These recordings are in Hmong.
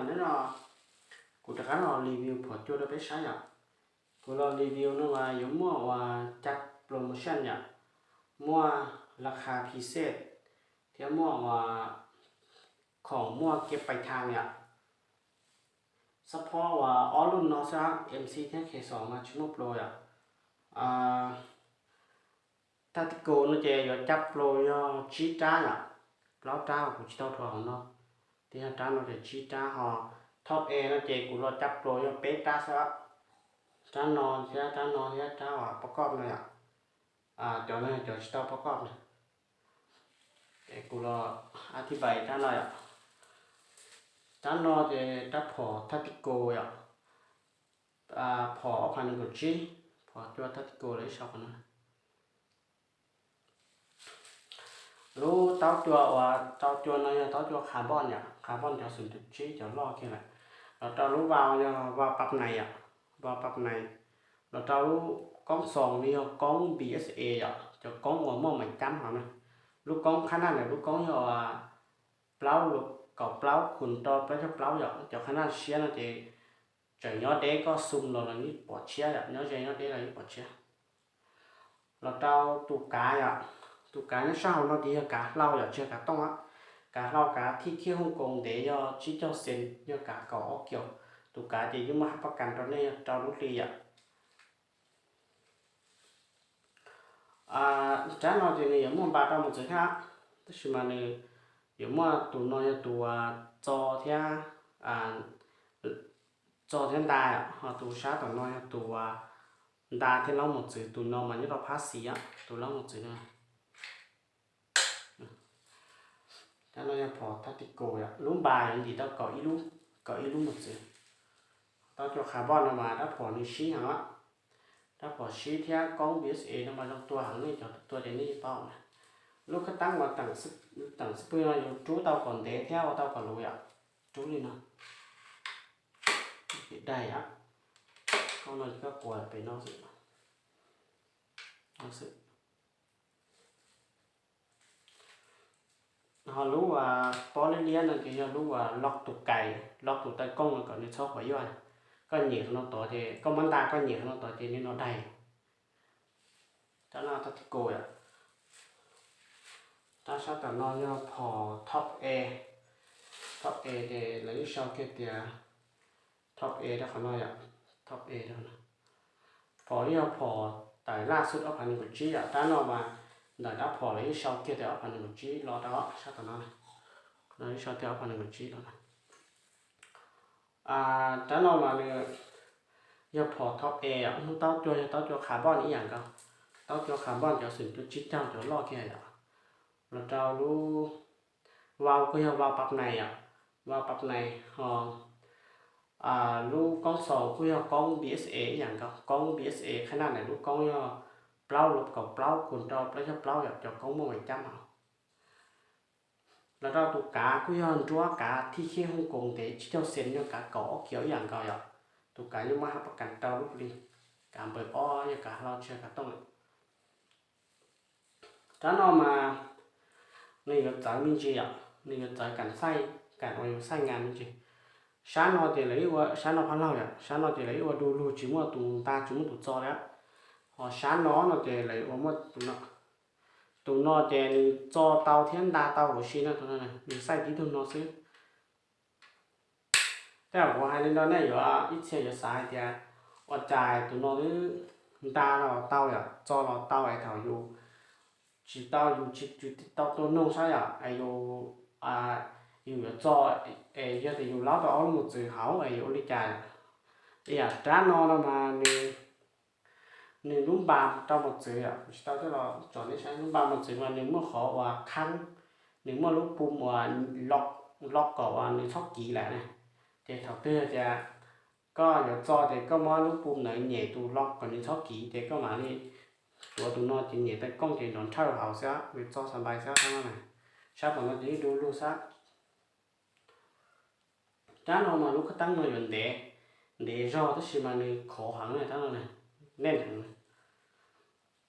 Hnub no kuv rov qab los review phom cua rau peb saib yom. Kuv los review no mas yuav muaj uas cab promotion yom, muaj laj kha phi xej, thiab muaj uas khoom muaj kiab pais thas yom. Xab phob uas ob lub no xwb, MC thiab K xoom mas tsis muaj pro yom. Tactical no ces yuav cab pro yog tsib rab yom, plaub rab kuv tsis tau rhuav hauv no, thiab yog rab no ces tsib rab ho. Top A no ces kuv los cab pro yog peb rab xwb, rab no thiab rab no thiab rab uas pab koj no yom. Cov no yog cov tsis tau pab koj na. Es kuv los a thib pais rab no yom. Rab no ces rab phom tactical yom, phom ob phav nees nkaum tsib, phom cua tactical los ib sau qhov no. Lub taub cua uas rau cua no yog taub cua carbon yom, carbon cov xum tus tsib cov loj kiag lawm. Los rau lub vau yog vau pab nais yom, vau pab nais. Los rau lub koob xoos no yog koob BSA yom, cov koob uas muaj mais cab hauv na. Lub koob qhab naj ntawm lub koob yog plaub kaum plaub khum rau plaub caug plaub yom, cov qhab naj siab no ces tseem nyob deb, koj xum los los yeej pom tshiab yom, nyob ze nyob deb los yeej pom tshiab. Los rau tus kav yom, tus kav nyob sab hauv no ces yog kav hlau yom, tsis yog kav tooj. Kav hlau kav thij khiab Hooj Koos ntev yog tsib caug xees, yog kav kaum ob kiaus. Tus kav ces yeej muaj hab pab kas rau nej yog rau lub hli yom. Rab no ces nws yuav muaj npa rau mos txwv thiab, tab sis mas nws yuav muaj tus no yog tus txo thiab, txo thiab nta, ho tus sab tom no yog tus nta thiab laub mos txwv, tus no mas nyob rau phab xis, tus laub mos txwv no. Rab no yog phom tactical yom, lub npa yuav ntim tau kaum ib lub, kaum ib lub mos txwv. Taub cua carbon no mas rab phom nws sib heev, rab phom sib thiab koob BSA no mas zoo tua heev, nej cov tua ces nej yeej paub na. Lub kab teeb uas teem xwb pwg no yus rub tau kom ntev thiab ua tau kom luv yom, rub li no. Daig, koj no koj quas pem no xwb. Ho lub pob liab liab no ces yog lub uas loj tus kais, loj tus taw kooj no kom nws txhob quav yuaj. Koj nyem qhov no tod ces koj muab nta koj nyem qhov no tod ces nws no daig. Rab no tactical yom. Rab sab tom no yog phom top A, top A ces lawv yeej sau kiag tias top A rau qhov no yom, top A rau no. Phom yog phom tawm laj xwb ob phav nees nkaum tsib yom, rab no mas ntawm rab phom lawv yeej sau kiag tias ob phav nees nkaum tsib los rau sab tom no, no yeej sau tias ob phav nees nkaum tsib los na. Rab no mas nws yog phom top A, taub cua yog taub cua carbon ib yam nkaus, taub cua carbon cov xum cua tsib caug cov loj kiag yom. Los rau lub vau kuj yog vau pab nais yom, vau pab nais ho. Lub koob xoos kuj yog koob BSA ib yam nkaus, koob BSA qhab naj ntawm lub koob yog plaub lub kaum plaub khum rau plaub caug plaub yom, cov koob muaj mais cab hauv. Los rau tus kav kuj yog nruab kav thij khiab Hooj Koos ntev tsib caug xees, yog kav kaum ob kiaus ib yam nkaus yom. Tus kav yeej muaj hab pab kas rau lub hli, kav npawb ob, yog kav hlau tsis yog kav tooj. Rab no mas nws yuav txawv me ntsis yom, nws yuav txawv kam xaij, kam uas yus xaij ngas me ntsis. Sab no ces lawv, sab no phab laug yom, sab no ces lawv yeej ua du lug tsis muaj tus nta tsis muaj tus txo li. Ho sab no no ces lawv ua muaj tus no. Tus no ces nws txo tau thiab nta tau huv si no, nws xaij tib tug no xwb. Tej zaum kuv hais li no nej yuav ib txhia yuav xav hais tias ua cas tus no twb nta los tau yom, txo los tau es thaum yus tsis tau, yus tsis, yus tsis tau tua noog sab yom, es yus, yus yuav txo, es yog tias yus laub tau ob lub mos txwv hauv es yuav ua li cas? Ib yam rab no no mas nws, nws lub npa rau mos txwv yom, kuv tsis tau coj los tsom nej saib, lub npa mos txwv mas nws muaj qhov uas khaeb, nws muaj lub pum uas loj kom uas nws txhob kiv lawm na. Ces thaum twg tias koj yuav txo ces koj muab lub pum ntawd nyem tus loj kom nws txhob kiv ces koj mam li tuav tus no ces nyem taw kooj ces nrov nrhawj hauv xwb, nws txo xa npais xwb, rab no na. Sab tom no ces yeej du lug xwb. Rab no mas lub kab teeb no yuav ntev, ntev zog tab sis mas nws khov heev na, rab no na, nej heev.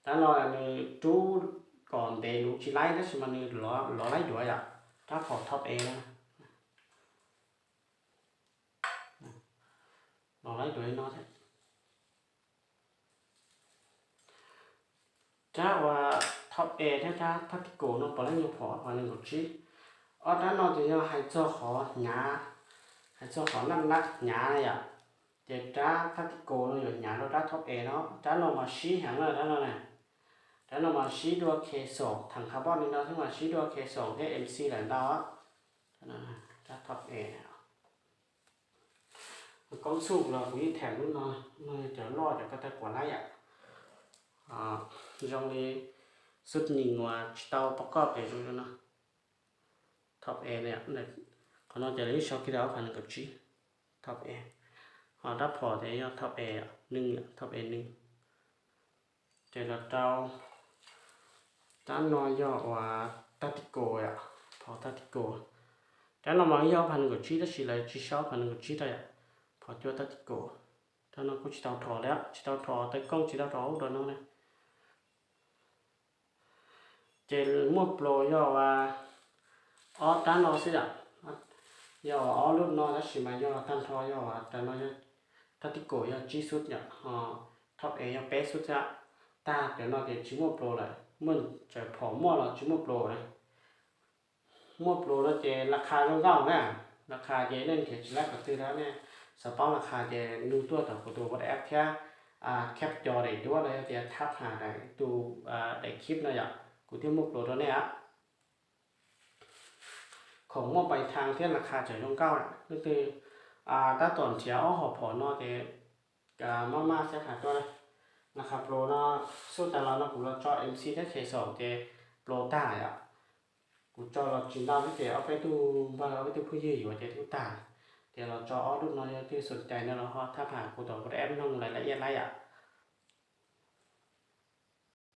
Rab no nws rub kom ntev luv tsis laib tab sis mas nws lov laib duav yom, rab phom top A na. Los lawm tus no thiab. Rab uas top A thiab rab tactical no puav leej yog phom phom nees nkaum tsib. Ob rab no ces yog hais txog qhov hnyav, hais txog qhov naj nab hnyav na yom. Ces rab tactical no yuav hnyav dua rab top A no, rab no mas sib heev na rab no na. Rab no mas sib dua K xoom, theem carbon li no thiab mas sib dua K xoom thiab M C lawm ntau. Rab top A. Koob txuj los kuv yeej them lub no, no yog cov loj cov koj tau kuam lab yam. Zoo li xub nyim uas tsis tau pov koj pem zoo no. Top A, qhov no ces lawv yeej sau kiag tau ob phav nees nkaum tsib. Top A, ho rab phom ces yog top A, nws, top A nws. Ces los rau rab no yog uas tactical yom, phom tactical. Rab no mas yog ob phav nees nkaum tsib tab sis lawv tsis sau ob phav nees nkaum tsib rau yom, phom cua tactical. Rab no kuj tsis tau rho li, tsis tau rho tawv koob, tsis tau rho ub rau no na. Ces muaj plaus yog uas ob rab no xwb yom, yog uas ob lub no tab sis mas yog tag nrho yog uas rab no yog tactical yog tsib xub yom, ho top A yog peb xub thiab. Tag cov no ces tsis muaj plaus lawm, muaj tseem phom muaj los tsis muaj plaus na. Muaj plaus no ces las khas zoo nkauj na, las khas ces nej nrhiav tsis laib qhov twg na, nej xav paub las khas ces nug tuaj tom kuv tus WhatsApp thiab, khab co daim duab los yog tias thab has daim tus, daim khib no yom, kuv thiaj muaj plaus rau nej. Khoom muaj pais thas thiab las khas tseem zoo nkauj na, leej twg tab tom nrhiav ob hom phom no ces maj maj xab tham tuaj na. Las khas plaus no, xub tas los no kuv los tso M C thiab K xoom ces plaus tag yom. Kuv tso los tsis ntau thiab ces ob peb tug npawg ob peb tug phooj ywg yuav ces twb tag. Ces los tso ob lub no, yog leej twg xoom cai no los ho thab has kuv tom WhatsApp noog lawv la iab laib yom.